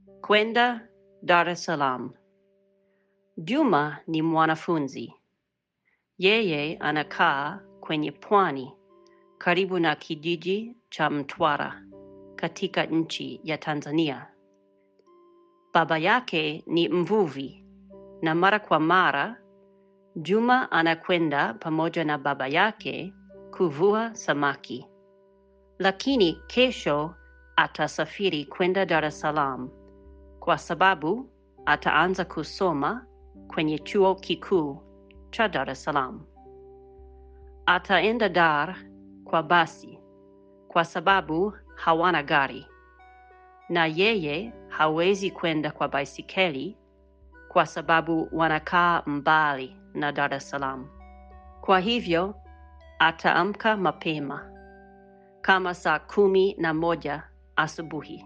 Kwenda Dar es Salaam. Juma ni mwanafunzi. Yeye anakaa kwenye pwani karibu na kijiji cha Mtwara katika nchi ya Tanzania. Baba yake ni mvuvi na mara kwa mara Juma anakwenda pamoja na baba yake kuvua samaki. Lakini kesho atasafiri kwenda Dar es Salaam kwa sababu ataanza kusoma kwenye chuo kikuu cha Dar es Salaam. Ataenda Dar kwa basi kwa sababu hawana gari, na yeye hawezi kwenda kwa baisikeli kwa sababu wanakaa mbali na Dar es Salaam. Kwa hivyo ataamka mapema kama saa 11 asubuhi.